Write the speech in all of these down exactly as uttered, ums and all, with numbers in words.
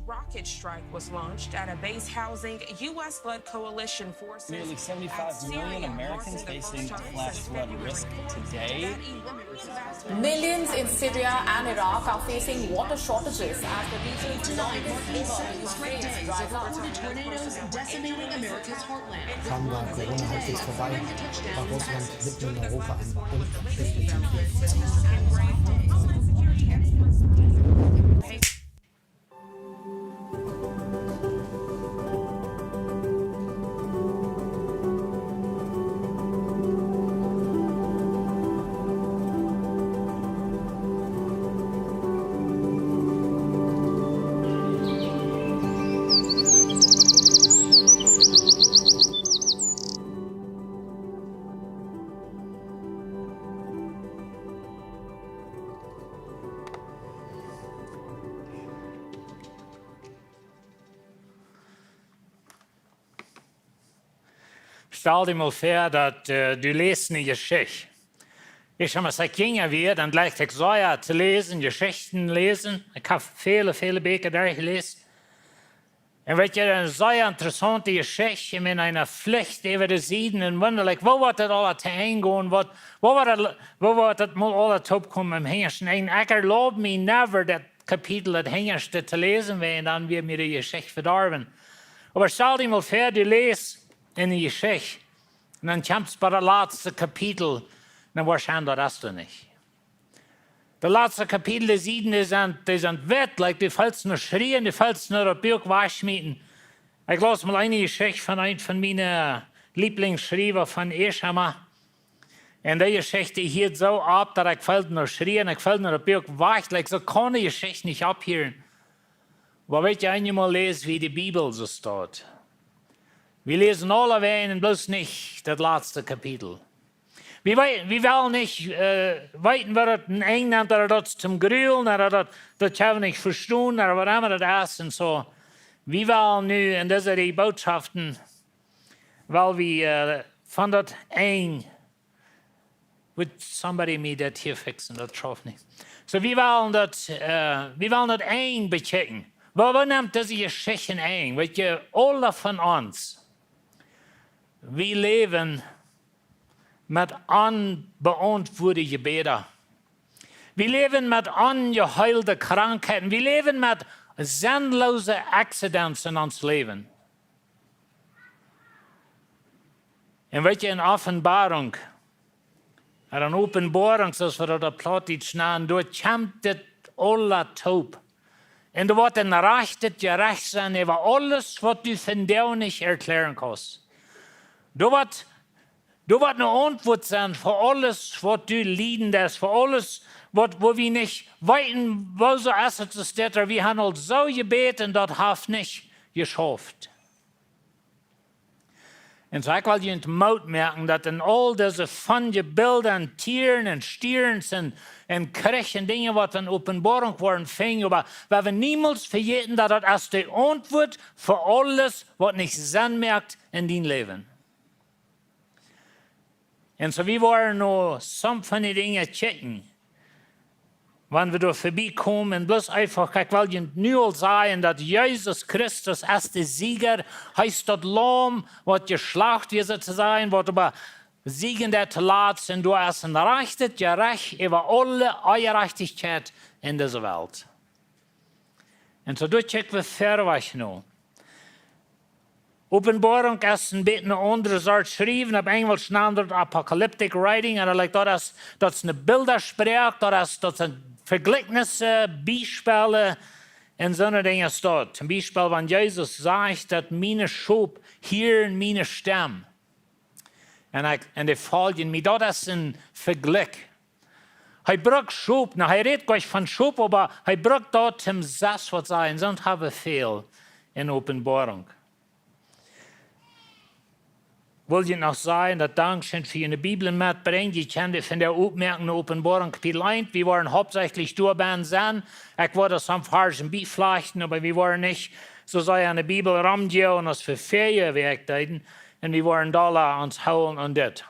Rocket strike was launched at a base housing U S-led coalition forces. Nearly seventy-five million Americans facing flash flood risk today. Millions in Syria and Iraq are facing water shortages as the region's largest river is dries up. Tornadoes decimating America's heartland. Kaum war Corona halbwegs vorbei, war Russland mitten in Europa ein Bund. Stal die mol väa, daut, äh, du läst eene Jeschicht. Ekj, aus ekj jung wia, dan leewd ekj sea to läsen, Jeschichten läsen. Ekj hab väle, väle Bieekja derchjeläst. Un weet jie, eene sea interessaunte Jeschicht, ekj meen, eena flicht äwa de Sieden un wundat, like, woo woat daut aules to Enj gonen, waut, woo woat daut, woo woat daut mol aules toopkomen em hinjaschten Enj. Ekj erlaub mie never daut Kapitel, daut hinjaschte, to läsen, wiels dan wia mie de Jeschicht vedorwen. Oba stal die mol väa, du läst eene Jeschicht, un dan kjemst bie daut latste Kapitel, dan woascht du, daut es doa nich. Daut latste Kapitel, de Sieden, dee sent, dee sent witt, like, du west nu schrieen, du west nu daut Buak wajchschmieten. Ekj laus mol eene Jeschicht von eenen von miene Lieblingsschriewa von Eeshama. Un dee Jeschicht, dee hieed soo opp, daut ekj feeld nu schrieen, ekj feeld nu daut Buak wajch, like, soo kaun de Jeschicht nich opphieren. Oba weet jie, eenjemol läs wie de Bibel soo staut. Wie läsen aulawäajen un bloos nich daut latste Kapitel. Wie wee-, wie wellen nich, äh, weeten, waut daut een Enj nemt, ooda daut es toom grulen, ooda daut, daut kjenn wie nich vestonen, ooda waut emma daut es un soo. Wie wellen nu en dise Rieej Bootschoften, well wie, äh, von daut Enj, would somebody me daut hia fixen, daut schauft nich. Soo, wie wellen daut, äh, wie wellen daut Enj bekjikjen. Woo, woo nemt dise Jeschicht een Enj? Weet jie, aule von ons, wie läwen met onbeauntwuade Jebäda. Wie läwen met onjeheelde Krankheiten. Wie läwen met sennloose Accidents en ons Läwen. Un weet jie, en Openboarunk, ooda en Openboarunk, soo aus wie daut opp Plautdietsch nanen, doa kjemt dit aules toop. Un doa woat een rajchtet Jerecht sennen äwa aules, waut du vondoag nich erkjläaren kaust. Doa woat, doa woat eene Auntwuat sennen fa aules, waut du lieden deist, fa aules, waut, wua wie nich weeten, woo soo es et, soo steit doa, wie haben aul soo jebät un daut haft nich jeschauft. Un soo, ekj well junt Moot moaken, daut en aul dise von Jebilda un Tieren un Stierns un, un Kjrich un Dinja, waut en Openboarunk woaren finjen, oba wie haben niemols vejäten, daut daut es de Auntwuat fa aules, waut nich Senn moakt en dien Läwen. Un soo, wie woaren nu some von dee Dinja kjikjen, wan wie doa verbie komen, un bloos eefach, ekj well junt nu aul sajen, daut Jesus Christus es de Sieger. Hee es daut Laum, waut jeschlacht wort, soo to sajen, waut oba siegen deed toolatst, un doa es een rajchtet Jerecht äwa aule Onjerajchtichkjeit en dise Welt. Un soo doa kjikj wie verwoats nu. Openboarunk es een bät eene aundre Sort Schriewen. Opp Enjlisch nanen see daut apocalyptic writing. Un like daut es, daut es eene Bildasproak, daut es, daut sent Vejlikjnisse, Biespels un soone Dinja es daut. Toom Biespel, wan Jesus sajcht, daut miene Schop hieren miene Stemm. Un ekj, un dee foljen mie. Daut es een Vejlikj. Hee brukt Schop, nu, hee rät nich von Schop, oba hee brukt daut, om sest waut to sajen, soont hab wie väl en Openboarunk. Well ekj noch sajen, daut dankscheen fa june Bibel metbrinjen. Jie kjennen dee vondoag oppmoaken, Openboarunk Kapitel eent. Wie woaren hauptsächlich doabie sennen. Ekj wudd daut soone Varsch bieflajchten, oba wie woaren nich soo sea aun de Bibel romgonen aus wie verje Wäakj deeden. Un wie woaren doa ons hoolen aun dit.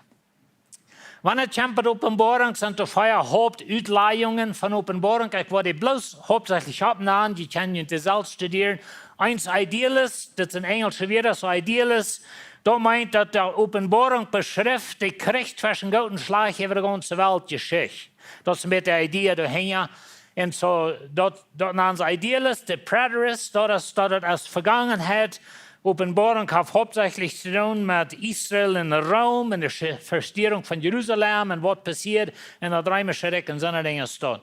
Wan et kjemt bie Openboarunk, sent doa vea Hauptutlajungen von Openboarunk. Ekj woa dee bloos hauptsächlich oppnämen, jie kjennen junt dee selfst studieren. Eent, Idealist, daut es een enjelscha Wuat, soo Idealist. Daut meent, daut de Openboarunk beschrift dän Kjrich tweschen Goot un Schlajcht äwa de gaunze Welt Jeschicht. Daut es een bät de Idee doahinja. Un soo, daut, daut nanen see Idealist, de Preterist, daut es, daut et aus Vegangenheit. Openboarunk haft hauptsächlich to doonen met Israel un Rom un de Sche-, Vestierunk von Jerusalem un waut passieed un daut reemische Rikj un soone Dinja doa.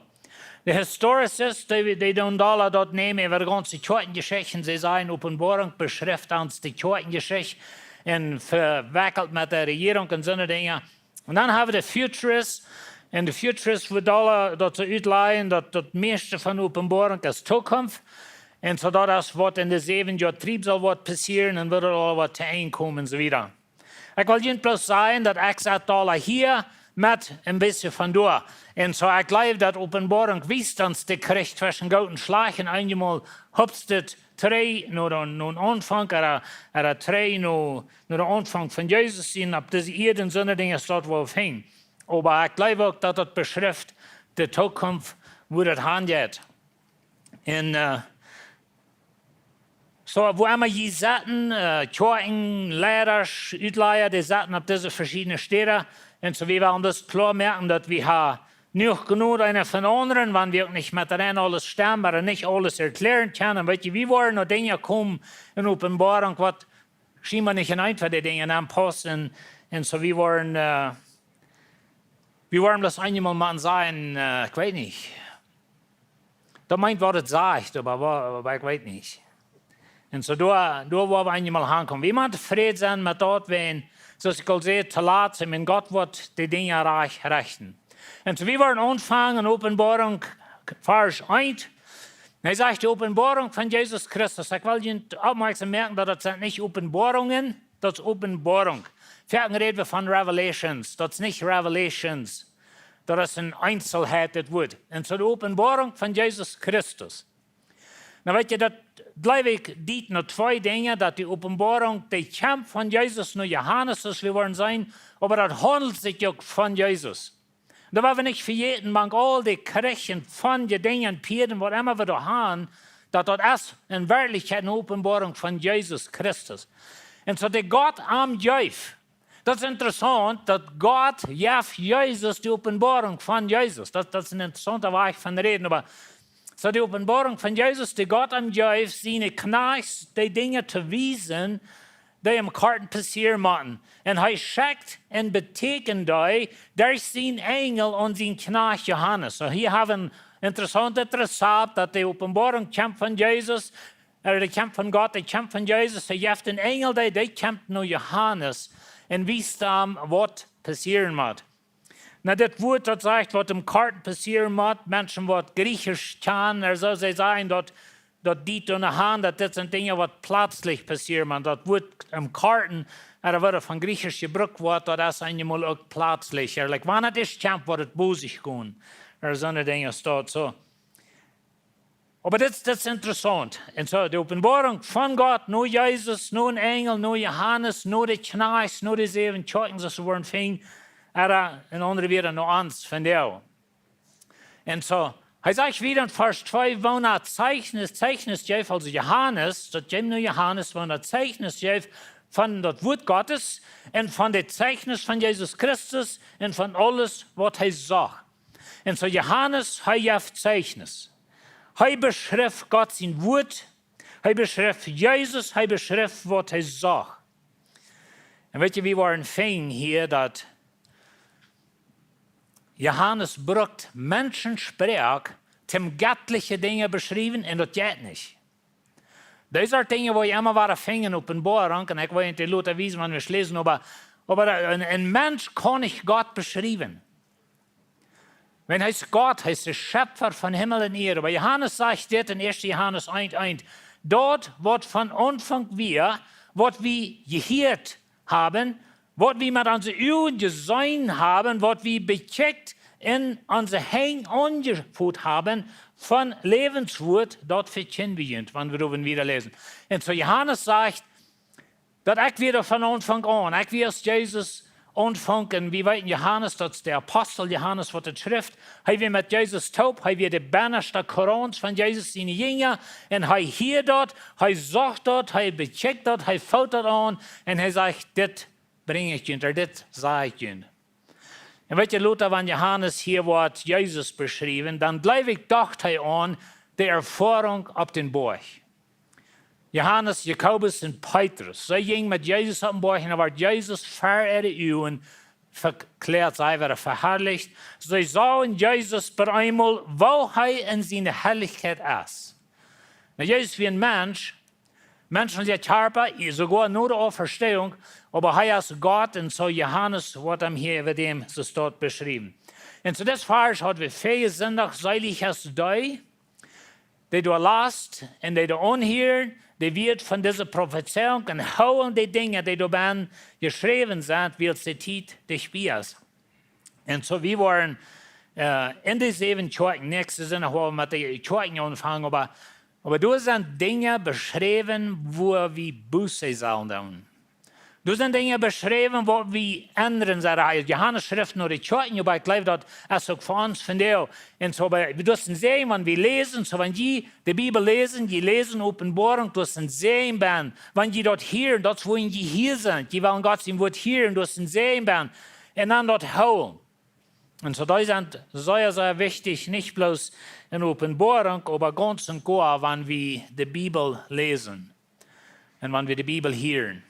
De Historicist, dee, dee doonen dolla daut nämen äwa de gaunze Kjoakjenjeschicht. See sajen, Openboarunk beschrift ons de Kjoakjenjeschicht un vewekjelt met de Rejierunk un soone Dinja. Un dan hab wie de Futurist. Un de Futurist wudd dolla daut soo utlajen, daut daut mieeschte von Openboarunk es Zukunft. Un soo daut es waut en de säwen Joa Triebsaul woat passieren un woat aul waut to Enj komen un soo wieda. Ekj well junt bloos sajen, daut ekj sett dolla hia met een bät von doa. Un soo, ekj jleew, daut Openboarunk wiest ons dän Kjrich tweschen Goot un Schlajcht. Un eenjemol hopst et trigj no dän, no dän Aunfank, ooda, ooda trigj no, no dän Aunfank von Jesus sennen opp dise Ieed un soone Dinja es daut woll fein. Oba ekj jleew uk, daut daut beschrift de Zukunft, woo daut aunjeit. Un, äh, soo, wua emma jie setten, äh, Kjoakjen, Leida, Utlaja, dee setten opp dise veschiedne Städen. Un soo, wie wellen daut kloa moaken, daut wie ha nich jenuach eena von aundren, wan wie uk nich met eent aules stemmen, oba nich aules erkjläaren kjennen. Weetst, wie woaren no Dinja komen en Openboarunk, waut schienboa nich en eent von dee Dinja aunpaussen. Un soo, wie woaren, äh, wie woaren bloos eenjemol motten sajen, äh, ekj weet nich. Daut meent, waut et sajcht, oba, oba ekj weet nich. Un soo, doa, doa woa wie eenjemol aunkomen. Wie motten tofräd sennen met daut, wan, soo aus ekj aul säd, to lat sennen, un Gott woat dee Dinja rajcht rechten. Un soo, wie woaren aunfangen en Openboarunk, Varsch eent. Hee sajcht, de Openboarunk von Jesus Christus. Ekj well junt oppmoakjsom moaken, daut daut nich Openboarungen, daut es Openboarunk. Foaken räd wie von Revelations, daut es nich Revelations. Daut es eene Eenzelheit, daut Wuat. Un soo de Openboarunk von Jesus Christus. Nu weetst, daut jleew ekj diet no twee Dinja, daut de Openboarunk, dee kjemt von Jesus no Johanes, soo aus wie woaren seenen, oba daut haundelt sikj uk von Jesus. Daut woa wie nich vejäten, mank aul dee Kjrichen von dee Dinja un Pieren, waut emma wie doa han, daut daut es en Werkjlichkjeit eene Openboarunk von Jesus Christus. Un soo dee Gott am jeef, daut es interessaunt, daut Gott jeef Jesus dee Openboarunk von Jesus. Daut, daut es een interessaunta Wajch von räden, oba soo dee Openboarunk von Jesus, dee Gott am jeef, siene Kjnajchts dee Dinja to wiesen, dee em Goaden passieren motten. Un hee schekjt un betieekjent dee derch sienen Enjel aun sienen Kjnajcht Johanes. Soo, hia hab wie een interessauntet Rezapt, daut dee Openboarunk kjemt von Jesus, äh, dee kjemt von Gott, dee kjemt von Jesus. Hee jeft een Enjel dee, dee kjemt no Johanes un wiest am, waut passieren mott. Nu, dit Wuat, daut sajcht, waut em Goaden passieren mott, Menschen, waut Griechisch kjennen, ooda soo, see sajen daut, daut diet doa no han, daut dit sent Dinja, waut pletslich passieren, mau daut Wuat em Goaden, ooda waut von Griechisch jebrukt woat, daut es eenjemol uk pletslich. Ooda, like, wan et es, kjemt, woat et bosich gonen. Ooda soone Dinja es daut soo. Oba dit, dit es interessaunt. Un soo, dee Openboarunk von Gott, no Jesus, no een Enjel, no Johanes, no dee Kjnajchts, no dee säwen Kjoakjen, soo aus wie woaren finjen, ooda en aundre Wieed, no ons, von dee. Un soo, hee sajcht wieda en Varsch twee, woo een Zeichnis, Zeichnis jeef, aulsoo Johanes, daut kjeem no Johanes, woo een Zeichnis jeef von daut Wuat Gottes un von daut Zeichnis von Jesus Christus un von aules, waut hee sach. Un soo Johanes, hee jeef Zeichnis. Hee beschrift Gott sien Wuat, hee beschrift Jesus, hee beschrift, waut hee sach. Un weetst, wie woaren finjen hia, daut Johanes brukt Menschensproak, om jettliche Dinja beschriewen, un daut jeit nich. Dise Dinja, woo jie emma woaren finjen, Openboarunk, un ekj well junt dee lota wiesen, wan wie läsen, oba, oba een, een Mensch kaun nich Gott beschriewen. Wiels hee es Gott, hee es de Schepfa von Himmel un Ieed. Oba Johanes sajcht dit en ieeschte Johanes eent eent: Daut, waut von Aunfank wia, waut wie jehieet haben, waut wie met onse Uagen jeseenen haben, waut wie bekjikjt un onse Henj aunjefoot haben, von Läwenswuat, daut vekjinjen wie junt, wan wie doa wieda läsen. Un soo Johanes sajcht, daut ekj wia von Aunfank aun, ekj wia aus Jesus aunfunk, un wie weeten, Johanes, daut es de Apostel Johanes, waut et schrift, hee wia met Jesus toop, hee wia de bennasta Kjrauns von Jesus siene Jinja, un hee hieed daut, hee sach daut, hee bekjikjt daut, hee foot daut aun, un hee sajcht: "Dit brinj ekj junt, ooda dit saj ekj junt." Un weet jie, lota, wan Johanes hia woat Jesus beschräwen, dan jleew ekj, docht hee aun de Erfoarunk opp dän Boajch. Johanes, Jakobus un Petrus, see jinjen met Jesus opp dän Boajch, un dan woat Jesus ver äare Uagen vekjläat, see woaren veharlicht. See sagen Jesus opp eemol, woo hee en siene Harlichkjeit es. Nu, Jesus wia een Mensch, menschelja Kjarpa, soogoa no de Auferstehung, oba hee es Gott, un soo Johanes woat am hia äwa däm soo stoakj beschräwen. Un soo dit Varsch haud wie väajen Sindach: "Seelich es dee, dee doa last un dee doa aunhieren, dee Wieed von dise Profezeiunk, un hoolen dee Dinja, dee doa bennen jeschräwen sent, wiels de Tiet dicht bie es." Un soo, wie woaren, äh, en de säwen Kjoakjen, näakjste Sindach woa wie met de Kjoakjen aunfangen, oba, oba doa sent Dinja beschräwen, wua wie Buße sellen doonen. Doa sent Dinja beschräwen, waut wie endren sellen. Johanes schrift no de Kjoakjen, oba ekj jleew, daut es uk fa ons vondoag. Un soo, bie, daut es een Säajen, wan wie läsen, soo, wan jie de Bibel läsen, jie läsen Openboarunk, daut es een Säajen, wan jie daut hieren, daut es, wua jie hia sent. Jie wellen Gott sien Wuat hieren, daut es een Säajen. Un dan daut hoolen. Un soo, dee sent sea, sea wichtich, nich bloos en Openboarunk, oba gaunz un goa, wan wie de Bibel läsen un wan wie de Bibel hieren.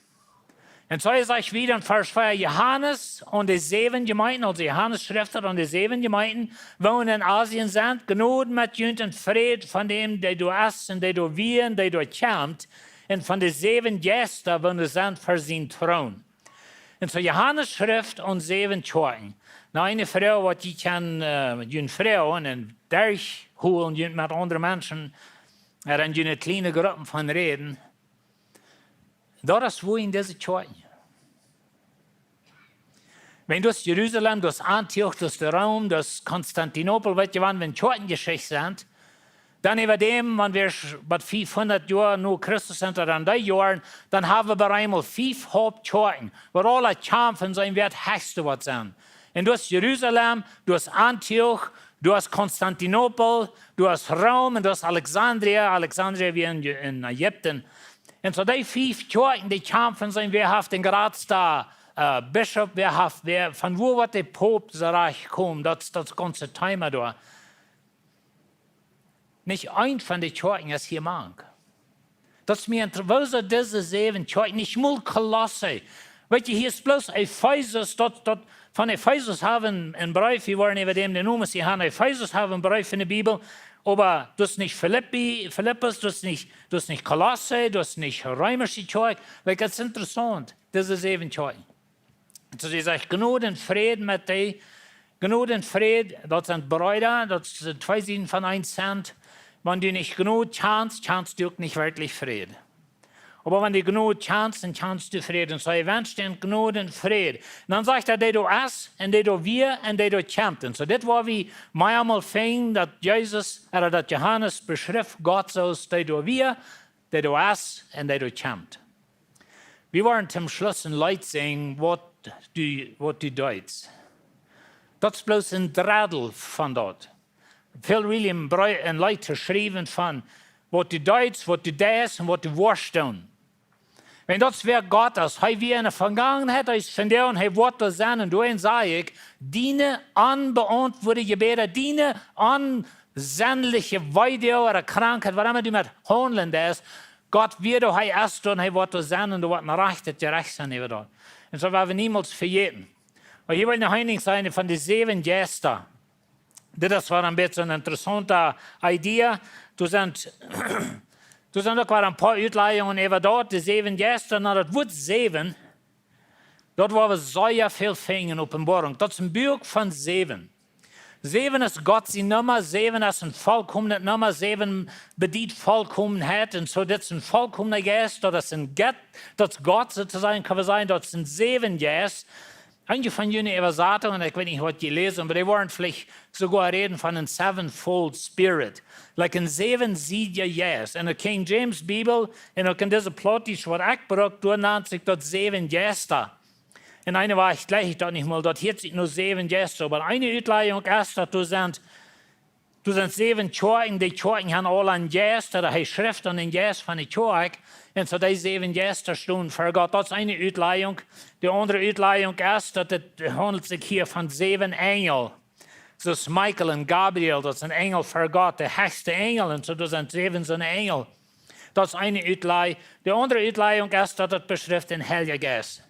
Un soo sajcht wieda en Varsch vea: "Johanes aun de säwen Jemeenten", aulsoo Johanes schrift daut aun de säwen Jemeenten, "woone en Asien sent: Jnod met junt un Fräd von däm, dee doa es un dee doa wia un dee doa kjemt, un von de säwen Jeista, woone sent ver sienen Troon." Un soo Johanes schrift aun säwen Kjoakjen. Nu, eene Froag, waut jie kjennen, äh, june Froag un derchhoolen, june met aundre Menschen, äh, en june kjliene Gruppen von räden. Daut es, wua en dise Kjoakjen. Wan daut Jerusalem, daut Antioch, daut Rom, daut Konstantinopel, weet jie, wan wie en Kjoakjenjeschicht sent, dan äwa däm, wan wie sch-, waut fiefhundat Joa no Christus sent, ooda en dee Joaren, dan hab wie bie eemol fief Hauptkjoakjen, wua aule Kjamfen sent, wäa daut hechste woat sennen. Un daut es Jerusalem, daut es Antioch, daut es Konstantinopel, daut es Rom un daut es Alexandria. Alexandria wia en, en Ägipten. Un soo dee fief Kjoakjen, dee kjamfen sent, wäa haft dän jratsten, äh, Bischof, wäa haft, wäa, von wua woat de Poop soo rajcht komen, daut, daut gaunze Thema doa. Nich eent von de Kjoakjen es hia mank. Daut es mie inter-, woo sent dise säwen Kjoakjen, nich mol Kolosse? Weet jie, hia es bloos Efesus, daut, daut, von Efesus hab wie een, een Breef, wie woaren äwa däm de Nomes hia haben, Efesus hab wie een Breef en de Bibel, oba daut es nich Filippi, Filippus, daut es nich, daut es nich Kolosse, daut es nich reemische Kjoakj. Like, daut es interessaunt, dise säwen Kjoakjen. Soo, dee sajcht: "Jnod un Fräd met dee." Jnod un Fräd, daut sent Breeda, daut sent twee Sieden von een Cent. Wan du nich Jnod kjanst, kjanst du uk nich werkjlich Fräd. Oba wan du Jnod kjanst, dan kjanst du Fräd. Un soo, hee wenscht an Jnod un Fräd. Un dan sajcht hee: "Dee doa es, un dee doa wia, un dee doa kjemt." Un soo, dit woa wie meamol finjen, daut Jesus, ooda daut Johanes beschrift Gott soo aus dee doa wia, dee doa es, un dee doa kjemt. Wie woaren toom Schluss een Leet sinjen, waut du, waut du deist. Daut es bloos een Dreddel von daut. Väl William Breu-, een Leet to schriewen von waut du deist, waut du deist un waut du woascht doonen. Wan daut es, wäa Gott es, hee wia en de Vegangenheit, hee es vondoag un hee woat doa sennen. Un doaromm saj ekj, diene onbeauntwuade Jebäda, diene onsennliche Weedoag ooda Krankheit, waut emma du met haundlen deist, Gott wia doa, hee es doa un hee woat doa sennen un doa woat een rajchtet Jerecht sennen äwa daut. Un soo woa wie niemols vejäten. Oba hia well ekj noch een Dinkj sajen von de säwen Jeista. Dit es wada een bät eene interessaunte Idee. Doa sent, doa sent uk wada een poa Utlajungen äwa daut, de säwen Jeista, nu daut Wuat säwen, daut woa wie sea väl finjen en Openboarunk. Daut es een Buak von säwen. Säwen es Gott siene Numma, säwen es een volkomnet Numma, säwen bediet Volkomenheit. Un soo, dit es een volkomna Jeist, daut es een Gott, daut es Gott soo to sajen, kjenn wie sajen, daut es een säwen Jeist. Eenje von june Äwasautungen, ekj weet nich, waut jie läsen, oba dee woaren veleicht soogoa räden von een sevenfold spirit. Like een säwensiedja Jeist. En de King James Bibel, un uk en dise Plautdietsch, waut ekj bruck, doa nant sikj daut säwen Jeista. En eene Wajch jleich ekj daut nich mol, daut hieet sikj no säwen Jeista. Oba eene Utlajunk es, daut doa sent, doa sent säwen Kjoakjen, dee Kjoakjen han aula eenen Jeist, daut heet Schreft aun dän Jeist von de Kjoakj. Un soo dee säwen Jeista stonen fa Gott. Daut es eene Utlajunk. De aundre Utlajunk es, daut et haundelt sikj hia von säwen Enjel. Soo aus Michael un Gabriel, daut sent Enjel fa Gott, de hechste Enjel, un soo, doa sent säwen soone Enjel. Daut es eene Utlajunk. De aundre Utlajunk es, daut et beschrift dän Heiljen Jeist.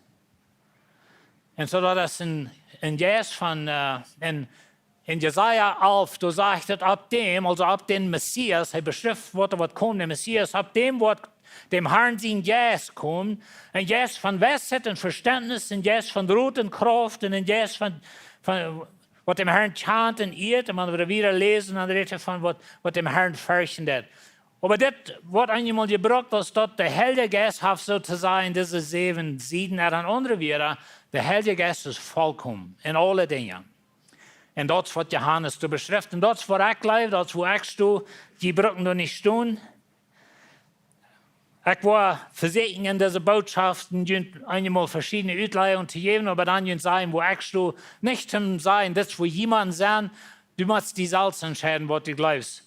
Un soo daut es een, een Jeist von, äh, een, en Jesaja alf, doa sajcht et, opp däm, aulsoo opp dän Messias, hee beschrift, waut, waut kjemt, de Messias, opp däm woat däm Harn sien Jeist komen, een Jeist von Weisheit un Vestentnis, een Jeist von Rot un Krauft un een Jeist von, von waut däm Harn kjant un ieet, un wan wie wieda läsen, dan rät et von waut, waut däm Harn ferchten deit. Oba dit woat eenjemol jebrukt, aus daut de Heilje Jeist haft, soo to sajen, dise säwen Sieden, ooda en aundre Wieed, de Heilje Jeist es volkomen en aule Dinja. Un daut es waut Johanes doa beschrift. Un daut es waut ekj jleew, daut es woo ekj sto, dee brucken doa nich stonen. Ekj woa vesieekjen en dise Bootschoften junt eenjemol veschiedne Utlajungen to jäwen, oba dan junt sajen, woo ekj sto, nich to sajen, dit es woo jemaunt sent, du motst die selfst entscheiden, waut du jleefst.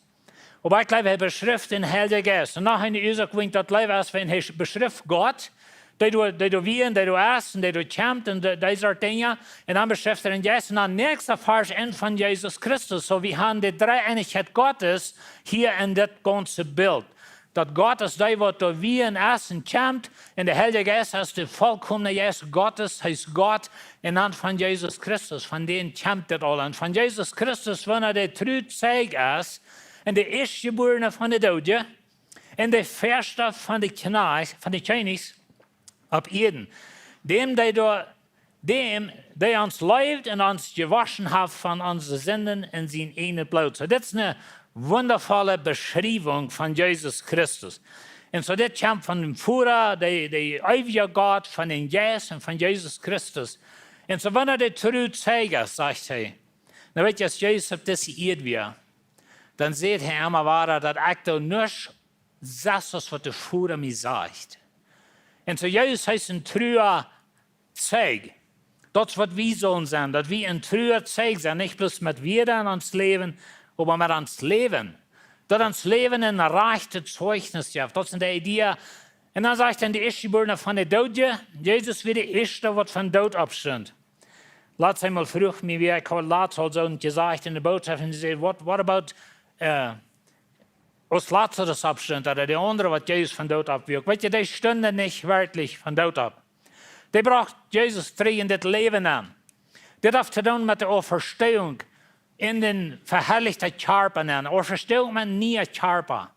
Oba ekj jleew, hee beschrift dän Heiljen Jeist. Un noch eene Uasoak, wuarom ekj daut jleew, es, wan hee beschrift Gott, dee doa, dee doa wia un dee doa es un dee doa kjemt un dee, dee Sort Dinja. Un dan beschrift hee dän Jeist. Un dan näakjsta Varsch en von Jesus Christus. Soo, wie han de Dreeeenichkjeit Gottes hia en dit gaunze Bilt. Daut Gott es dee, waut doa wia un es un kjemt. Un de Heilje Jeist es de volkomne Jeist Gottes, hee es Gott. Un dan von Jesus Christus, von däm kjemt dit aula. Un von Jesus Christus, wan hee de true Zeij es, un de Ieeschtjebuarne von de Doodje, un de Väascht von de Kjnajcht, von de Kjennichs opp Ieed. Däm, dee doa, däm, dee ons leeft un ons jewoschen haft von onse Sinden en sien ieejnet Bloot. Soo, dit es eene wundavolle Beschriewunk von Jesus Christus. Un soo, dit kjemt von däm Voda, de, de eewje Gott, von dän Jeist un von Jesus Christus. Un soo, wan hee de true Zeij es, sajcht hee. Nu weet jie, aus Jesus opp dise Ieed wia, dan säd hee emma wada, daut ekj doo nuscht, sest aus waut de Voda mie sajcht. Un soo Jesus, hee es een trua Zeij. Daut es waut wie sellen sennen, daut wie een trua Zeij sennen, nich bloos met Wieed en ons Läwen, oba met ons Läwen. Daut ons Läwen een rajchtet Zeichnis jeft. Daut es de Idee. Un dan sajcht hee, de Ieeschtjebuarne von de Doodje, Jesus wia de Ieeschte, waut vom Doot oppstunt. Latst eemol fruach mie wäa, ekj haud latst aul soo jesajcht en de Bootschoft, un see säd, what, what about, äh, aus Lazarus oppstunt, ooda de aundre, waut Jesus vom Doot oppwakjt. Weet jie, dee stunden nich werkjlich vom Doot opp. Dee brocht Jesus trigj en dit Läwen aun. Dit haft to doonen met de Auferstehung en dän veharlichten Kjarpa aun. Auferstehung met een nieen Kjarpa.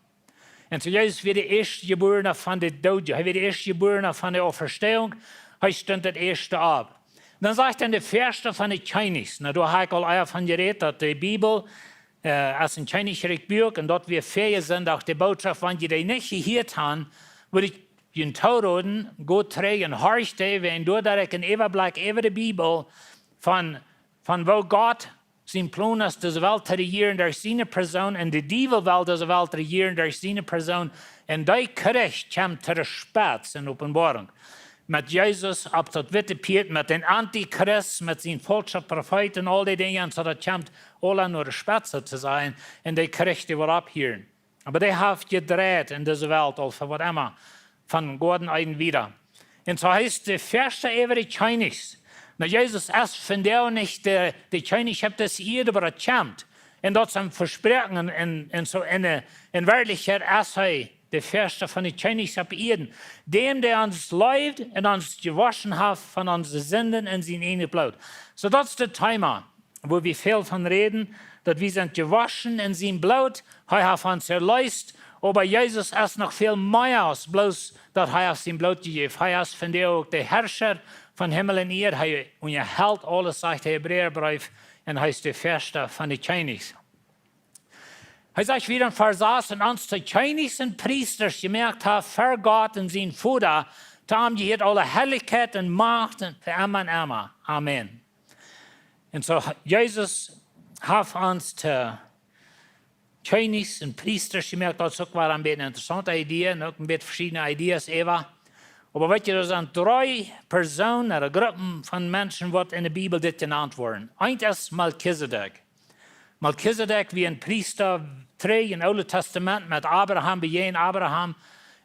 Un soo Jesus wia de Ieeschtjebuarne von de Doodje. Hee wia de Ieeschtjebuarne von de Auferstehung. Hee stunt daut Ieeschte opp. Dan sajcht hee de Väascht von de Kjennichs. Nu, doa hab ekj aul ea von jerät, daut de Bibel, äh, aus een Kjennichrikj Buak, un daut wia väaje Sindach de Bootschoft, wan jie dee nich jehieet han, wudd ekj junt tooroden, got trigj un horcht dee, wan doa, daut ekj een Äwablikj äwa de Bibel von, von woo Gott sien Plon es, dise Welt to rejieren derch siene Persoon, un de Diewel well dise Welt rejieren derch siene Persoon, un dee Kjrich kjemt to de Spetz en Openboarunk. Met Jesus opp daut witte Pieet, met dän Antichrist, met sien faulschen Profeet un aul dee Dinja, un soo daut kjemt aula no de Spetz to sennen, un dee Kjrich dee woat opphieren. Oba dee haft jedreit en dise Welt aul fa waut emma, von Goaden Eden wieda. Un soo hee es de Väascht äwa de Kjennichs. Nu, Jesus es vondoag nich de, de Kjennich opp dise Ieed, oba daut kjemt. Un daut es een Vespräakjen, un, un soo en, en Werkjlichkjeit es hee de Väascht von de Kjennichs opp Ieed. Däm, dee ons leeft un ons jewoschen haft von onse Sinden en sien ieejnet Bloot. Soo, daut es daut Thema, wua wie väl von räden, daut wie sent jewoschen en sien Bloot, hee haft ons erleest, oba Jesus es noch väl mea aus bloos daut hee haft sien Bloot jejäft. Hee es vondoag uk de Harscha von Himmel un Ieed. Hee unjahelt aules, sajcht de Hebräabreef, un hee es de Väascht von de Kjennichs. Hee sajcht wieda en Varsch sas, un ons to Kjennichs un Priesta jemoakt haft fa Gott un sien Voda, to am jehieet aule Harlichkjeit un Macht un fa emma un emma. Amen. Un soo, Jesus haft ons to Kjennichs un Priesta jemoakt, daut es uk wada een bät eene interessaunte Idee, un uk een bät veschiedne Idees äwa. Oba weet jie, doa sent dree Persoonen ooda Gruppen von Menschen, waut enne Bibel dit jenant woaren. Eent es Melchisedek. Melchisedek wia een Priesta, trigj em Oolen Tastament met Abraham, bie Abraham.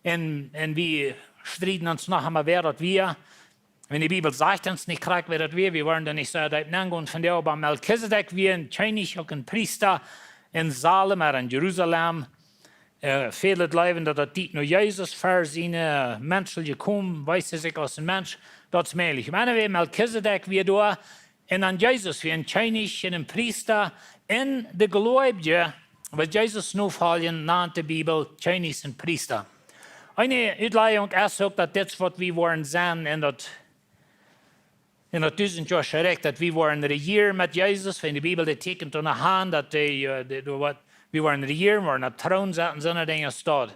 Un, un wie strieden ons noch emol, wäa daut wia. Wan de Bibel sajcht ons nich krakjt, wäa daut wia, wie woaren doa nich soo deep nengonen vondoag, oba Melchisedek wia een Kjennich, uk een Priesta en Salem, ooda en Jerusalem. Äh, väle jleewen, daut daut diet no Jesus ver siene, äh, menschelje Komen, wiest sikj aus een Mensch, daut es mäajlich. Oba anyway, Melchisedek wia doa, un dan Jesus wia een Kjennich un een Priesta, un de Jleewje, waut Jesus nofoljen, nant de Bibel Kjennichs un Priesta. Eene Utlajunk es uk, daut dit es, waut wie woaren sennen en daut, en daut dusent Joa Rikj, daut wie woaren rejieren met Jesus, wan de Bibel daut tieekjent aun de Haunt, daut dee, äh, dee, dee waut, wie woaren rejieren, woaren opp Troon setten, soone Dinja steit.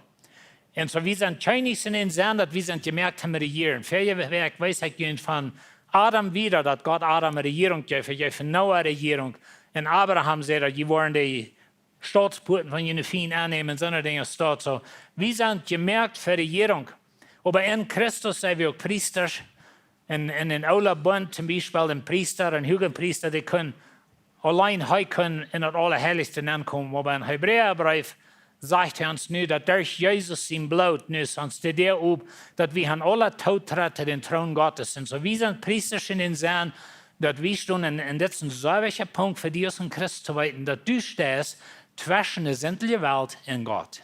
Un soo, wie sent Kjennichs en dän Senn, daut wie sent jemoakt toom rejieren. Väaje Wäakj wees ekj junt von Adam wieda, daut Gott Adam eene Rejierunk jeef, hee jeef Noah eene Rejierunk. Un Abraham säd, daut jie woaren de Stautspuaten von june Fiend aunnämen, soone Dinja steit. Soo, wie sent jemoakt fa Rejierunk. Oba en Christus sent wie uk Priesta. En, en dän oolen Bunt toom Biespel, een Priesta, een Huagenpriesta, dee kunn auleen, hee kunn en daut Aulaheilichste nenkomen. Oba em Hebräabreef sajcht hee ons nu, daut derch Jesus sien Bloot nu es ons de Däa op, daut wie aun aule Toot treden to dän Troon Gottes. Un soo, wie sent Priesta en dän Senn, daut wie stonen, un, un dit es een sea wichtja Punkt fa die aus een Christ to weeten, daut du steist tweschen de sintelje Welt un Gott.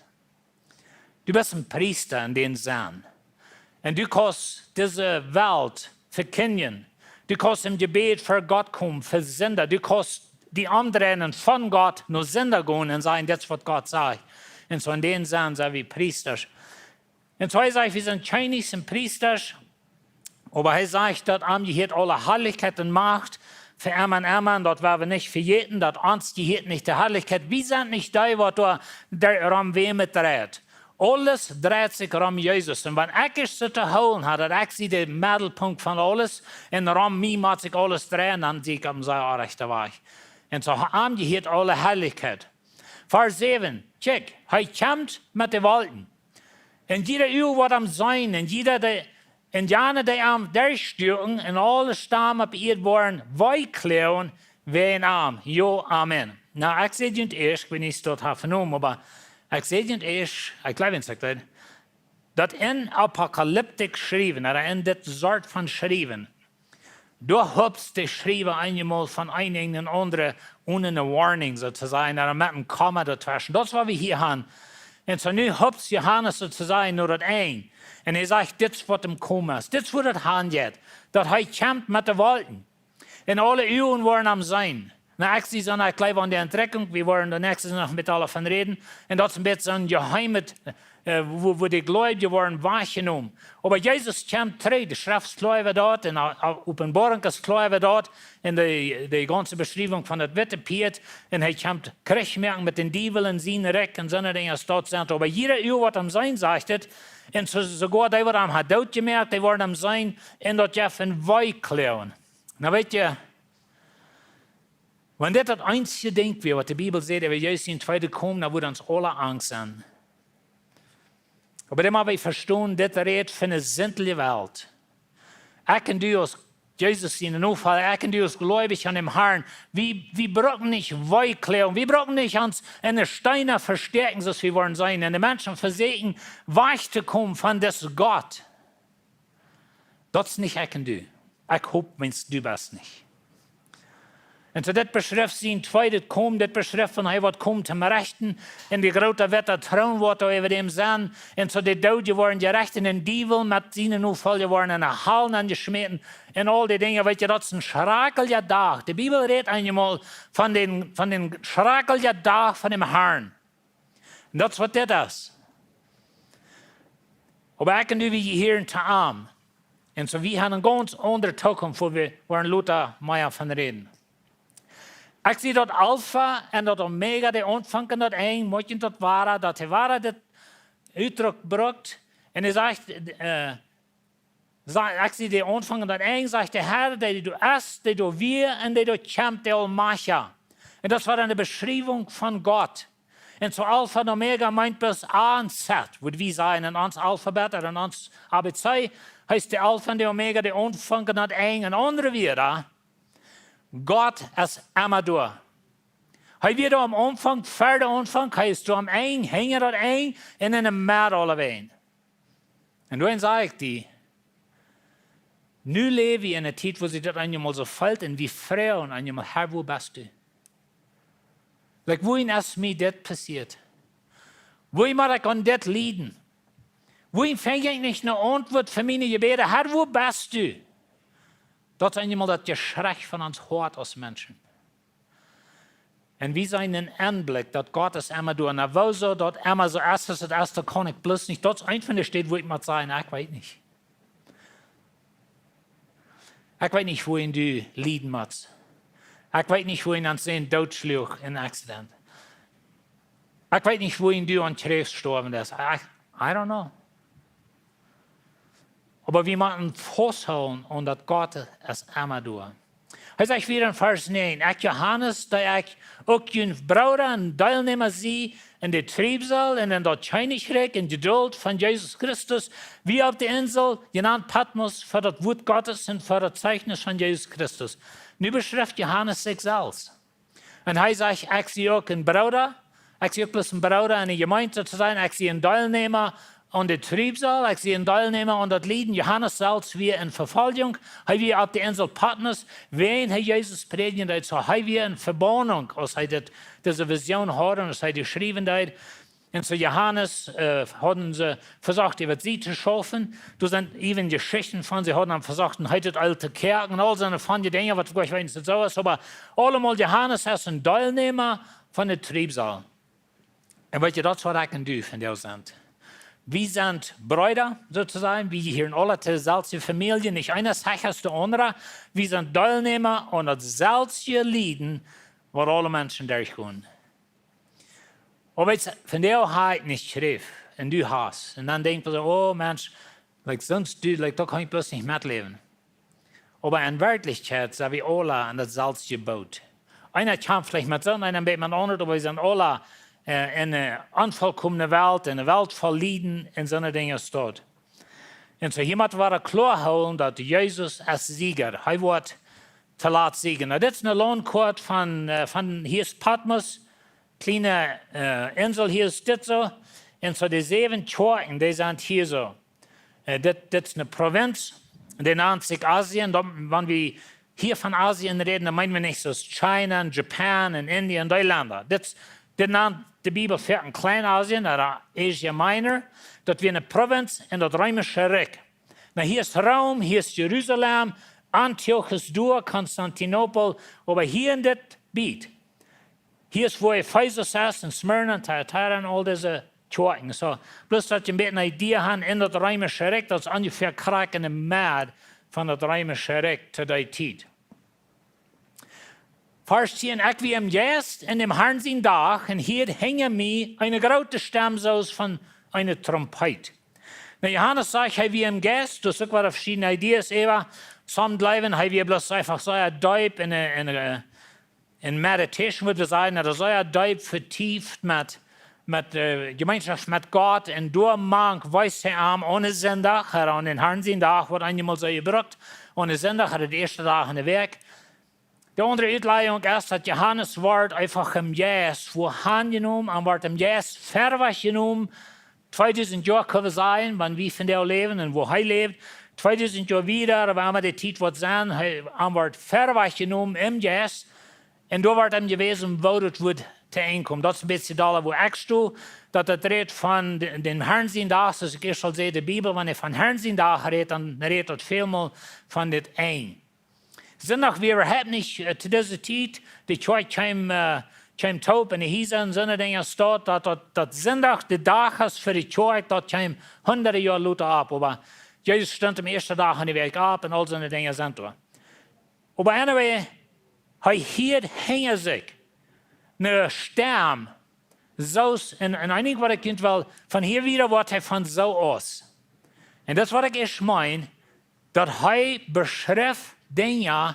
Du best een Priesta en dän Senn. Un du kaust dise Welt vekjindjen. Du kaust em Jebäd ver Gott komen, fa Sinda. Du kaust die omdreien von Gott no Sinda gonen un sajen, dit es, waut Gott sajcht. Un soo en dän Senn sent wie Priesta. Un soo hee sajcht, wie sent Kjennichs un Priesta. Oba hee sajcht, daut am jehieet aule Harlichkjeit un Macht fa emma un emma, un daut woa wie nich vejäten, daut ons jehieet nich de Harlichkjeit. Wie sent nich dee, waut doa de, rom wäm et dreit. Aules dreit sikj rom Jesus. Un wan ekj ieescht soo to hoolen ha, daut ekj sie de Meddelpunkt von aules, un rom mie mott sikj aules dreien, dan sie ekj opp een sea orrajchten Wajch. Un soo am jehieet aule Harlichkjeit. Varsch säwen, kjikj, hee kjemt met de Wolkjen. Un jieda Uag woat am seenen, un jieda dee, un jana dee am derchstuaken, un aule Stammen opp Ieed woaren weeklagen wäajen am. Jo, amen. Nu, ekj säd junt ieescht, ekj weet nich, daut haft venomen, oba ekj säd junt ieescht, ekj jleew, ekj säd daut, daut en Apokalyptik schriewen, ooda en dit Sort von schriewen, doa hupst de Schriewa eenjemol von een Enj no aundret, one eene Warnung, soo to sajen, ooda met een Komma doatweschen. Daut es, waut wie hia haben. Un soo nu hupst Johanes, soo to sajen, no daut Enj. Un hee sajcht, dit es, waut em komen es. Dit es, woo daut aunjeit. Daut hee kjemt met de Wolkjen. Un aule Uagen woaren am seenen. Nu, ekj sie soo, ekj jleew aun de Entrikjunk, wie woaren de näakjste Sindach noch met aule von räden. Un daut es een bät soon jeheimet, äh, woo, woo de Jleewje woaren wajchjenomen. Oba Jesus kjemt trigj, de Schreft es kloa äwa daut, un, äh, Openboarunk es kloa äwa daut, un de, de gaunze Beschriewunk von daut witte Pieet, un hee kjemt Kjrich moaken met dän Diewel un sien Rikj un soone Dinja aus daut sent. Oba jieda Uag woat am seenen, sajcht et, un soo, soogoa dee, waut am haft dootjemoakt, dee woaren am seenen, un daut jeft een Weeklagen. Nu weet jie, wan dit daut eensje Dinkj wia, waut de Bibel sajcht, daut wie Jesus sien tweede Komen, dan wudd ons aule Angst sennen. Oba dan mott wie vestonen, dit rät von de sintelje Welt. Ekj un du aus Jesus siene Nofolja, ekj un du aus Jleewje aun däm Harn, wie, wie brucken nich weeklagen, wie brucken nich ons en de Steena vestäakjen, soo aus wie woaren seenen. Un de Menschen vesieekjen wajch to komen von disen Gott. Daut es nich ekj un du. Ekj hop, Mensch, du best nich. Un soo dit beschrift sien tweedet Komen, dit beschrift wan hee woat komen toom rechten, un de groote witte Troon woat doa äwa däm sennen. Un soo de Doodje woaren jerecht, un de Diewel met siene Nofolja woaren en de Hal nenjeschmäten. Un aul dee Dinja, weet jie, daut es een schrakjelja Dach. De Bibel rät eenjemol von dän, von dän schrakjelja Dach von däm Harn. Un daut es, waut dit es. Oba ekj un du, wie jehieren to am. Un soo, wie haben eene gaunz aundre Tookunft, wua wie woaren lota mea von räden. Ekj sie daut Alfa un daut Omega, de Aunfank un daut Enj, mott jie daut woaren, daut hee woaren dit Utdruck brukt. Un hee sajcht, äh, sa-, ekj sie de Aunfank un daut Enj, sajcht de Herr, dee doa es, dee doa wia un dee doa kjemt, de Aulmajchtja. Un daut wia eene Beschriewunk von Gott. Un soo Alpha un Omega meent bloos A un Z, wudd wie sajen en ons Alphabet ooda en ons A B C, heet de Alpha un de Omega, de Aunfank un daut Enj. En aundre Wieed, Gott es emma doa. Hee wia doa aum Aunfank, ver dän Aunfank, hee es doa aum Enj, hinja daut Enj un en de Med aulawäajen. Un dan saj ekj die, nu läw wie en eene Tiet, wua sikj daut eenjemol soo felt un wie froagen eenjemol: Herr, wua best du? Like, wuarom es mie dit passieet? Wuarom mott ekj aun dit lieden? Wuarom finj ekj nich eene Auntwuat fa miene Jebäde? Herr, wua best du? Daut es eenjemol daut Jeschrei von ons Hoat aus Menschen. Un wie seenen een Enblikj, daut Gott es emma doa. Na, wuarom daut emma soo es, aus et es, daut kaun ekj bloos nich. Daut es eent von de Städen, wua ekj mott sajen, ekj weet nich. Ekj weet nich, wuarom du lieden motst. Ekj weet nich, wuarom ons Sän dootschluach en Accident. Ekj weet nich, wuarom du aun Kjräft jestorwen best. I, I don't know. Oba wie motten fausthoolen aun daut Gott es emma doa. Hee sajcht wieda en Varsch näajen: Ekj, Johanes, dee ekj uk jun Brooda un Deelnäma sie en de Triebsal un en daut Kjennichrikj un Jedult von Jesus Christus, wia opp de Insel, jenant Patmos, fa daut Wuat Gottes un fa daut Zeichnis von Jesus Christus. Nu beschrift Johanes sikj selfst. Un hee sajcht: Ekj sie uk een Brooda, ekj sie uk bloos een Brooda en de Jemeent to sennen, ekj sie een Deelnäma aun de Triebsal, ekj sie een Deelnäma aun daut Lieden. Johanes selfst wia en Vefoljunk, hee wia opp de Insel Patmos, wiels hee Jesus prädjen deed. Soo hee wia en Vebannunk, aus hee dit, dise Vision haud un aus hee dee schriewen deed. Un soo Johanes, äh, hauden see vesocht, äwa sikj to schaufen. Doa sent even Jeschichten von, see hauden am vesocht, un hee haud aul to kjäajen un aul soone von dee Dinja, waut ekj weet nich soo es, oba aulemol Johanes es een Deelnäma von de Triebsal. Un weet jie, daut es waut ekj un du vondoag sent. Wie sent Breeda, soo to sajen. Wie jehieren aule to de selwje Famielje, nich eena es hecha aus de aundra. Wie sent Deelnäma aun daut selwje Lieden, waut aule Menschen derchgonen. Oba weetst, vondoag hab ekj nich Kjräft un du hast. Un dan denkjst du soo: Oh Mensch, like, soont, du, like, daut kaun ekj bloos nich metläwen. Oba en Werkjlichkjeit sent wie aule en daut selwje Boot. Eena kjamft veleicht met soont, eena een bät met aundret, oba wie sent aule, äh, en eene onvolkomne Welt, en eene Welt voll Lieden un soone Dinja es daut. Un soo hia mott wie kloa hoolen, daut Jesus es Sieger. Hee woat toolatst siegen. Na, dit es eene Landkoat von, äh, von, hia es Patmos, kjliene, äh, Insel, hia es dit soo. Un soo de säwen Kjoakjen, dee sent hia soo. Äh, dit, dit es eene Provinz, dee nant sikj Asien. Dan, wan wie hia von Asien räden, dan meenen wie nich soo aus China un Japan un India un dee Lenda. Dit, dit nant de Bibel foaken Kleinasien, ooda Asia Minor. Daut wia eene Provinz en daut Reemische Rikj. Na, hia es Rom, hia es Jerusalem, Antiochus doa, Konstantinopel, oba hia en dit Biet, hia es, wua Efesus es, un Smyrna, un Thyatira un aul dise Kjoakjen. Soo, bloos daut jie een bät eene Idee haben, en daut Reemische Rikj, daut es onjefäa krakjt en de Med von daut Reemische Rikj to dee Tiet. Varsch tieen: Ekj wia em Jeist en däm Harn sien Dach, un hieed hinja mie eene groote Stemm soo aus von eene Trompet. Na, Johanes sajcht, hee wia em Jeist, doa es uk waut veschiedne Ideas äwa. Some jleewen, hee wia bloos eefach sea deep en, en, en meditation, wudd wie sajen, ooda sea deep vetieft met, met, äh, Jemeenschoft met Gott. Un doamank wees hee am aun een Sindach, ooda aun dän Harn sien Dach, woat eenjemol soo jebrukt, aun een Sindach, ooda de ieeschte Dach en de Wäakj. De aundre Utlajunk es, daut Johanes woat eefach em Jeist wua hanjenomen, un woat em Jeist verwoat jenomen. Tweedusent Joa kjenn wie sajen, wan wie vondoag läwen un wua hee läft. Tweedusent Joa wieda, oba emma de Tiet woat sennen, hee, am woat verwoat jenomen em Jeist. Un doa woat am jewäsen, woo daut woat to Enj komen. Daut es een bät doa, wua ekj sto, daut daut rät von de, dän Harn sien Dach, soo aus ekj ieescht aul säd, de Bibel, wan hee von Harn sien Dach rät, dan rät daut välmol von dit Enj. Sindach wia äwahaupt nich, äh, to dise Tiet, de Kjoakj kjeem, äh, kjeem toop en de Hiesa un soone Dinja, daut, daut, daut, daut Sindach de Dach es fa de Kjoakj, daut kjeem hundade Joa lota opp, oba Jesus stunt aum ieeschten Dach en de Wäakj opp un aul soone Dinja sent doa. Oba anyway, hee hieed hinja sikj eene Stemm, soo aus, un, un eent waut ekj junt well, von hia wieda woat hee von soo aus. Un daut es waut ekj ieescht meen, daut hee beschrift Dinja,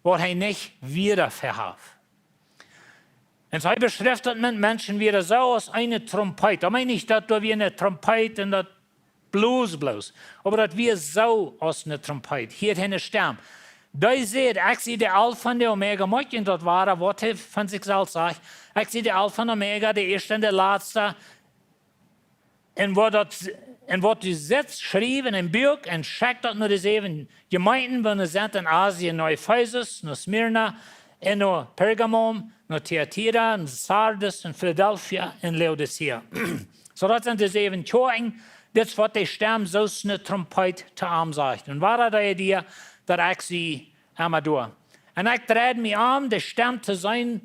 waut hee nich wieda vehaft. Un soo hee beschrift daut met Menschen wia soo aus eene Trompet. Daut meent nich daut doa wia eene Trompet un daut blooss, blooss. Oba daut wia soo aus eene Trompet. Hia haud hee eene Stemm. Dee säd: "Ekj sie de Alpha un de Omega." Moakjt junt daut woa, waut hee von sikj selfst sajcht: "Ekj sie de Alpha un Omega, de ieeschta un de latsta. Un waut daut, un waut du sitst, schriew en een Buak un schekj daut no de säwen Jemeenten, waut doa sent en Asien, no Efesus, no Smyrna, un no Pergamum, no Thyatira, un Sardis, un Philadelphia, un Laodicea." Soo daut sent de säwen Kjoakjen. Dit es waut de Stemm soo aus eene Trompet to am sajcht. Un woa dee die, daut ekj sie emma doa. Un ekj dreid mie om, de Stemm to seenen,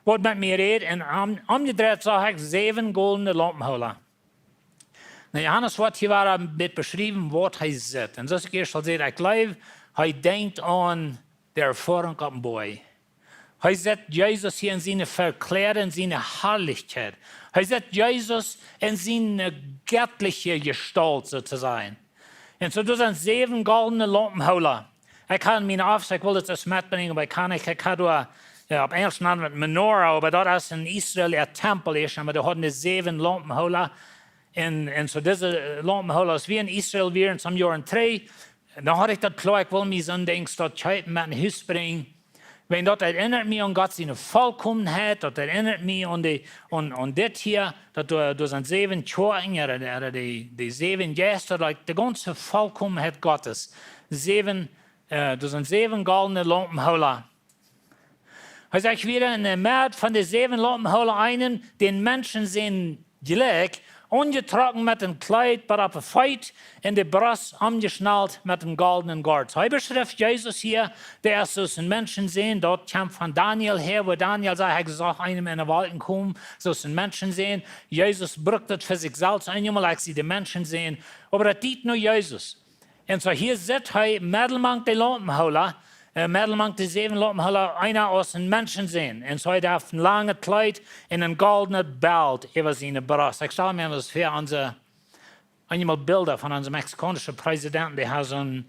waut met mie räd, un om, omjedreit sach ekj säwen goldne Laumpenhoola. Nu, Johanes woat hia wada een bät beschriewen, waut hee sitt. Un soo aus ekj ieescht aul säd, ekj jleew, hee denkjt aun de Erfoarunk opp dän Boajch. Hee sitt Jesus hia en siene Verkleidunk, en siene Harlichkjeit. Hee sitt Jesus en siene jettliche Jestault, soo to sajen. Un soo, doa sent säwen goldne Laumpenhoola. Ekj haud miene Ofs, ekj wull daut ieescht metbrinjen, oba ekj kaun nich, ekj haud doa, jo, opp Enjelsch nant met menorah, oba daut es en Israel äa Tempel ieescht, oba dee hauden de säwen Laumpenhoola. Un, un soo dise, äh, Laumpenhoola, aus wie en Israel wieren, some Joaren trigj, dan haud ekj daut kloa, ekj wull mie soon Dinkj daut kjeepen, met no Hus brinjen. Wiels daut erinnat mie aun Gott siene Volkomenheit, daut erinnat mie aun de, aun, aun dit hia, daut doa, doa sent säwen Kjoakjen, ooda, ooda de, de säwen Jeista, like, de gaunze Volkomenheit Gottes. Säwen, äh, doa sent säwen goldne Laumpenhoola. Hee sajcht wieda: "En de Medd von de säwen Laumpenhoola eenen, dän Menschensän jlikj, aunjetrocken met een Kjleet bat opp de Feet un de Brost omjeschnalt met een goldnen Gort." Soo, hee beschrift Jesus hia, dee es soo aus een Menschensän, daut kjemt von Daniel häa, wua Daniel sajcht, hee sach eenen en de Wolkjen komen, soo aus een Menschensän. Jesus brukt daut fa sikj selfst, eenjemol, ekj sie de Menschensän, oba daut diet no Jesus. Un soo hia sitt hee medden mank de Laumpenhoola, äh, medden mank de säwen Laumpenhoola, eena aus een Menschensän. Un soo hee haft een langet Kjleet un een goldnet Belt äwa siene Brost. Ekj stal mie daut väa, onse, eenjemol Bilda von onse mexikaunsche Präsidenten, dee hauden soon,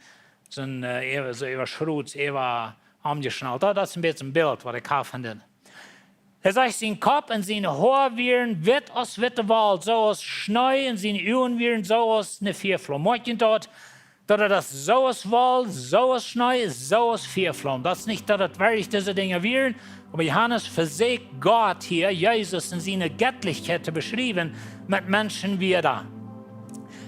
soon, äh, äwa, soo äwa Schruts, äwa omjeschnalt. Daut, daut es een bät een Bilt, waut ekj hab von dän. Hee sajcht, sien Kopp un siene Hoa wieren witt aus witte Woll, soo aus Schnee, un siene Uagen wieren soo aus eene Fiaflaum. Moakjt junt daut, daut daut es soo aus Woll, soo aus Schnee, soo aus Fiaflaum. Daut es nich, daut daut werkjlich dise Dinja wieren, oba Johanes vesieekjt Gott hia, Jesus en siene Jettlichkjeit to beschriewen met Menschenwieed.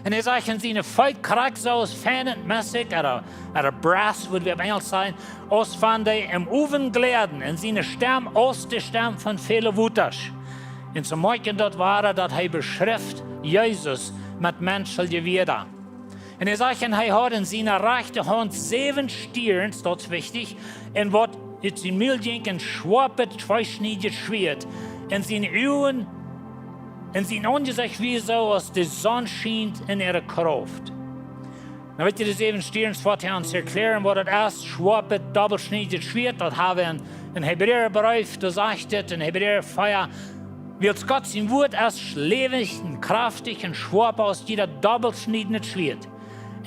Un hee sajcht, un siene Feet krakjt soo aus feinet Messik, ooda, ooda brass, wudd wie opp Enjelsch sajen, aus wan dee em Owen jleiden, un siene Stemm aus de Stemm von väle Wotasch. Un soo moakjt daut woa, daut hee beschrift Jesus met menschelje Wieed. Un hee sajcht, un hee haud en siene rajchte Haunt säwen Stierns, daut es wichtich, un waut ut sien Mul jinkj een schoapet, tweeschniedjet Schwieet, un siene Uagen, un sien Aunjesecht wia soo aus de Sonn schient en äare Krauft. Nu weet jie, de säwen Stierns, waut hee ons erkjläaren, waut daut es, schoapet, dobbelschniedjet Schwieet, daut hab wie en, en Hebräabreef, doa sajcht et, en Hebräa vea, wiels Gott sien Wuat es läwendich un kjraftich un schoapa aus jieda dobbelschniednet Schwieet.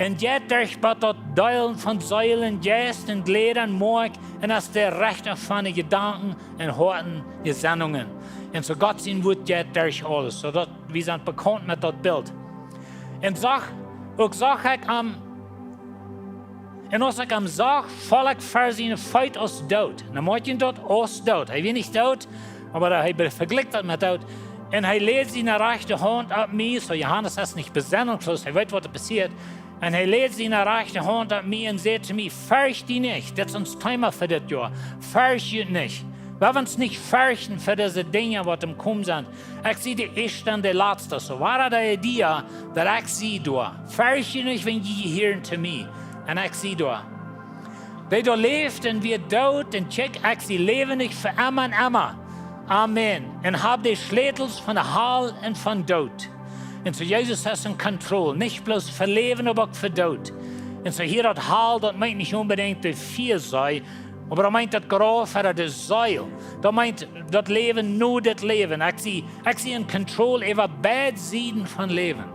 Un jeit derch bat daut Deelen von Seel un Jeist un Jleda un Moakj un es de Rechta von de Jedanken un Hoaten, de Sennungen. Un soo Gott sien Wuat jeit derch aules, soo daut wie sent bekaunt met daut Bilt. Un sach, uk sach ekj am, un aus ekj am sach, foll ekj ver siene Feet aus doot. Nu moakjt junt daut, aus doot. Hee wia nich doot, oba hee be-, vejlikjt daut met doot. Un hee läd siene rajchte Haunt opp mie, soo Johanes es nich besennungsloos, hee weet, waut doa passieet. Un hee läd siene rajchte Haunt opp mie un säd to mie: "Fercht die nich." Dit es ons Thema fa dit Joa. Fercht junt nich. Wie woaren ons nich ferchten fa dise Dinja, waut em Komen sent. Ekj sie de ieeschta un de latsta. Soo woa dee die, daut ekj sie doa. Fercht junt nich, wan jie hieren to mie. Un ekj sie doa. Dee doa läft un wia doot, un kjikj, ekj sie läwendich fa emma un emma. Amen. Un hab de Schlätels von de Hal un von Doot. Un soo Jesus es en control, nich bloos fa Läwen, oba uk fa Doot. Un soo hia daut Hal, daut meent nich onbedinjt de Fiasee, oba daut meent daut Grauf ooda de Seel. Daut meent daut Läwen no dit Läwen. Ekj sie, ekj sie en control äwa beid Sieden von Läwen.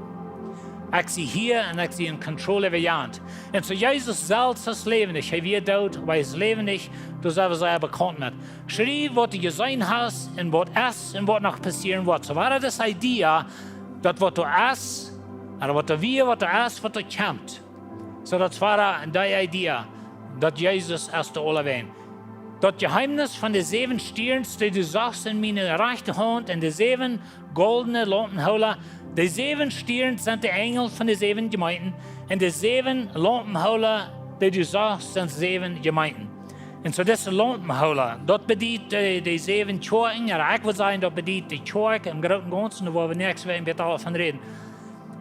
Ekj sie hia un ekj sie en control äwa jant. Un soo Jesus selfst es läwendich. Hee wia doot, oba hee es läwendich. Doa sent wie sea bekaunt met. Schriew waut du jeseenen hast un waut es un waut noch passieren woat. Soo wia daut dise idea, daut waut doa es, ooda waut doa wia, waut doa es, waut doa kjemt. Soo daut wia dee idea, daut Jesus es doa aulawäajen. Daut Jeheemnis von de säwen Stierns, dee du sachst en miene rajchte Haunt, un de säwen goldne Laumpenhoola. De säwen Stierns sent de Enjel von de säwen Jemeenten. Un de säwen Laumpenhoola, dee du sachst, sent säwen Jemeenten. Un soo dise Laumpenhoola, daut bediet de, de säwen Kjoakjen, ooda ekj wudd sajen, daut bediet de Kjoakj em grooten gaunzen, doa woa wie näakjste Wäakj bät aul von räden.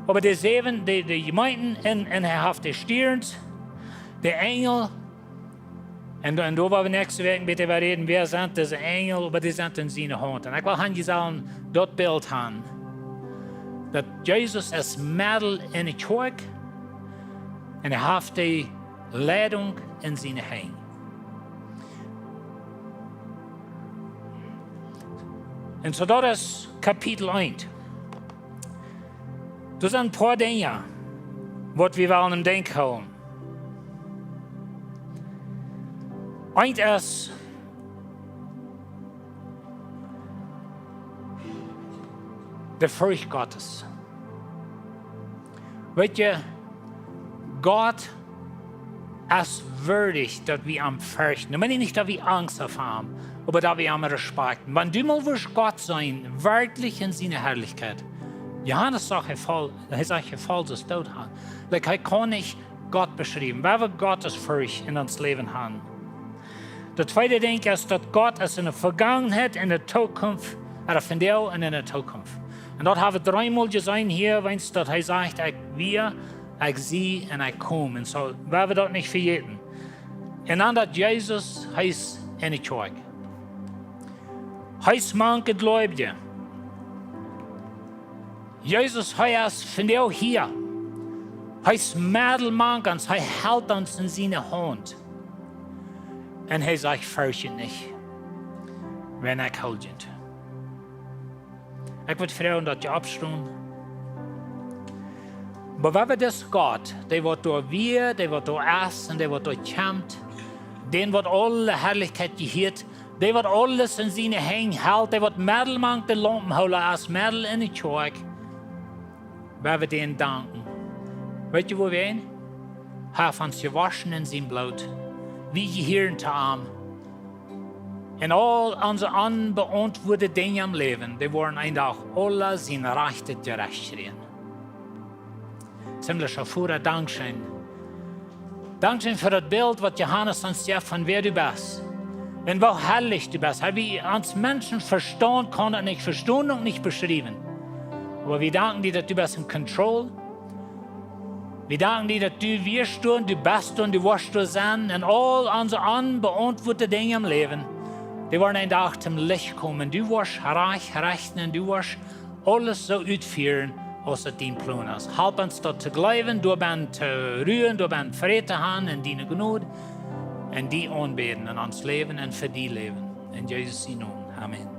Oba de säwen, de, de Jemeenten, un, un hee haft de Stierns, de Enjel, un, un doa woa wie näakjste Wäakj bät äwa räden, wäa sent dise Enjel, oba dee sent en siene Haunt. Un ekj well han, jie sellen daut Bilt han, daut Jesus es medden en de Kjoakj un hee haft de Leidunk en siene Henj. Un soo daut es Kapitel eent. Doa sent een poa Dinja, waut wie wellen em Denkj hoolen. Eent es de Forcht Gottes. Weet jie, Gott es wieedich, daut wie am ferchten. Nu meen ekj nich, daut wie Angst haben, oba daut wie am respakjten. Wan du mol wurscht Gott seenen, werkjlich en siene Harlichkjeit. Johanes sajcht, hee foll, hee sajcht, hee foll sikj doot han. Like, hee kaun nich Gott beschriewen. Wie haben Gottesforcht en ons Läwen han. Daut tweede Dinkj es, daut Gott es en de Vegangenheit, en de Tookunft, ooda vondoag un en de Tookunft. Un daut haben wie dree mol jeseenen hia, wiels daut hee sajcht, ekj wia, ekj sie un ekj kom. Un soo, wie haben daut nich vejäten. Un dan daut Jesus, hee es en de Kjoakj. Hee es mank de Gleubje. Jesus, hee es vondoag hia. Hee es medden mank ons, hee helt ons en siene Haunt. Un hee sajcht, fercht junt nich, wan ekj hol junt. Ekj wudd froagen, daut jie oppstonen. Oba wie haben disen Gott, dee waut doa wia, dee waut doa es un dee waut doa kjemt, dän waut aule Harlichkjeit jehieet, dee waut aules en siene Henj helt, dee waut medden mank de Laumpenhoola es, medden en de Kjoakj, wie haben dän danken. Weet jie, woo wie een? Hee haft ons jewoschen en sien Bloot. Wie jehieren to am. Un aul onse onbeauntwuade Dinja em Läwen, dee woaren een Dach aule sien rajchtet Jerecht kjrieen. Himmlischa Voda, dankscheen. Dankscheen fa daut Bilt, waut Johanes ons jeft von wäa du best. Un woo harlich du best. Hee, wie ons Menschenvestaunt kaun daut nich vestonen un nich beschriewen. Oba wie danken die, daut du best en control. Wie danken die, daut du wieescht doa, du best doa un du woascht doa sennen. Un aul onse onbeauntwuade Dinja em Läwen, dee woaren een Dach toom Licht komen. Du woascht rajcht rechten un du woascht aules soo utfieren, aus daut dien Plon es. Help ons daut to jleewen, doabennen to ruen, doabennen Fräd to han en diene Jnod, un die aunbäden en ons Läwen un fa die läwen. En Jesus sienen Nomen. Amen.